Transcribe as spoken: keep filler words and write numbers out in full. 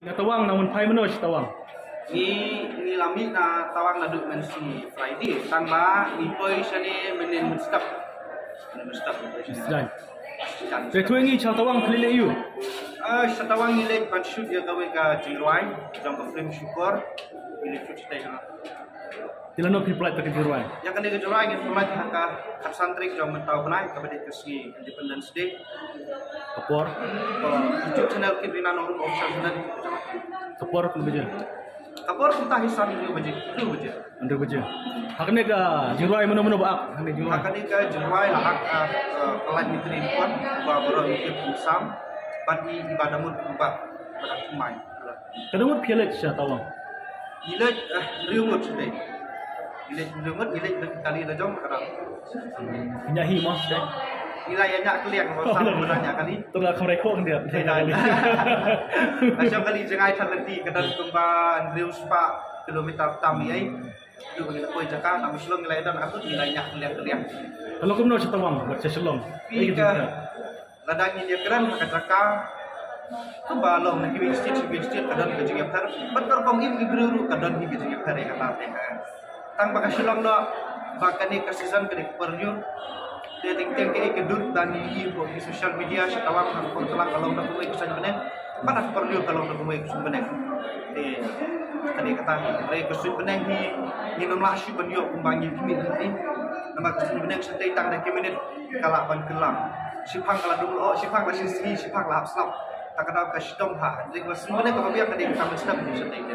Na Tawang nang mynphai mynno sha Tawang? Ngi, ngi la mih na Tawang naduh mynsngi Friday, tang ba ngi poi shane mynnin mynstep. Mynnin mynstep ngi poi shane. Sdang. Te to ngi sha Tawang phi leit ïa u? Ah, sha Tawang ngi leit ban shoot ïa kawei ka jingrwai jong ka film Shukor. Ngi leit shoot shatei. Te lano phi pynlait ïa ka jingrwai? Ïa kane ka jingrwai ngi pynlait ha ka khatsan tarik jong mynta u bnai, kaba dei ka sngi Independence Day. Ka por? Ka por, YouTube channel Kitrina Nongrum Official Channel. Ka por kumno baje? Ka por kumta hi san hynriew baje, hynriew baje. Hynriew baje. Ha kane ka jingrwai mano mano ba ak? Ha kane ka jingrwai, ha kane ka jingrwai la ak, ah, ah, Pyllait Myntri Dkhot, ba baroh ngi tip kum Sam, bad i, i Bah Damut, ba, ba dang thymmai. Katno ngut phi leit sha Tawang? Ngi leit, eh, hynriew ngut shatei. Ngi leit hynriew ngut, ngi leit bad kali la jong ka dang. Ñiah hi mo shatei? Ngi la ïa ñiah kylliang, mo Sam la ñiah kali. To ka kham rai khong dia. Dei dei. La jong kali jngai than lynti ka don kumba hynriew spah kilometer tam ïa. Dei ba ngi la poi jaka, tang Shillong ngi la ïa don, ka tut ngi la ñiah kylliang kylliang. Ka long kumno sha Tawang bad sha Shillong? Phi ka Lada ngi ïakren ha ka jaka, kumba long na kiwei state sha kiwei state ka don ka jingïapher. Bad ka rukom im ki briew ruh ka don hi ka jingïapher ïa kata te ha. Tang ba ka Shillong noh, ba kane ka season ka dei ka por lyiur. Te teng teng kaei ka dur ba ngi ïohi ha ki social media sha Tawang ha ka por ka lang ka long da kumwei ka saiñ bneng. Bad ha ka por lyiur ka long da kumwei ka saiñ bneng. Te kane kata hi, hynrei ka saiñ bneng hi ngin ym lah shuh ban ïoh kumba ngi khmih hi. Namar ka saiñ bneng shatei tang da ki minit ka lah ban kylla. Shiphang ka la dum lyoh, shiphang la shisngi, shiphang la hap slap. Ta ka daw ka shitom ha. Dei ka saiñ bneng kaba biang ka dei ka mynstep ni shatei te.